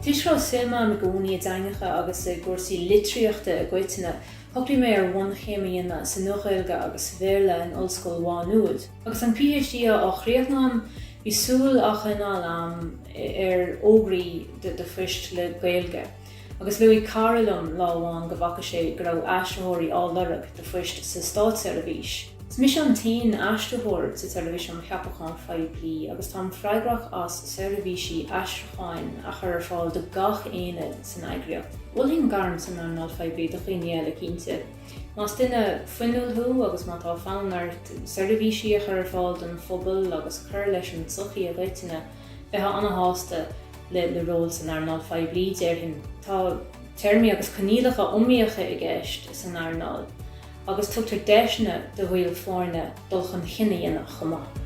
Toisc go raibh suim agam i gcónaí i dteangacha agus i gcúrsaí litríochta i gcoitinne, shocraigh mé ar bhunchéim a dhéanamh sa Nua-Ghaeilge agus sa Bhéarla in Ollscoil Mhá Nuad. Agus an PhD á chríochnú agam, bhí súil á choinneáil agam ar fhógraí do phoist le Gaeilge. Agus luaigh cara liom lá amháin go bhfaca sé go raibh aistritheoirí á lorg do phoist sa státseirbhís. Is mise an t-aon aistritheoir sa tSeirbhís um Cheapacháin Phoiblí agus táim freagrach as seirbhísí aistriúcháin a chur ar fáil do gach aonad san eagraíocht. Mholfainn gairm san earnáil phoiblí do dhaoine eile cinnte. Más duine fuinniúil thú agus má tá fonn ort seirbhísí a chur ar fáil don phobal agus cur leis an tsochaí i gcoitinne, bheifeá an-shásta le ról san earnáil phoiblí, déarfainn. Tá téarmaí agus coinníollacha iomaíocha i gceist san earnáil agus tugtar deiseanna do bhaill foirne dul chun cinn a dhéanamh chomh maith.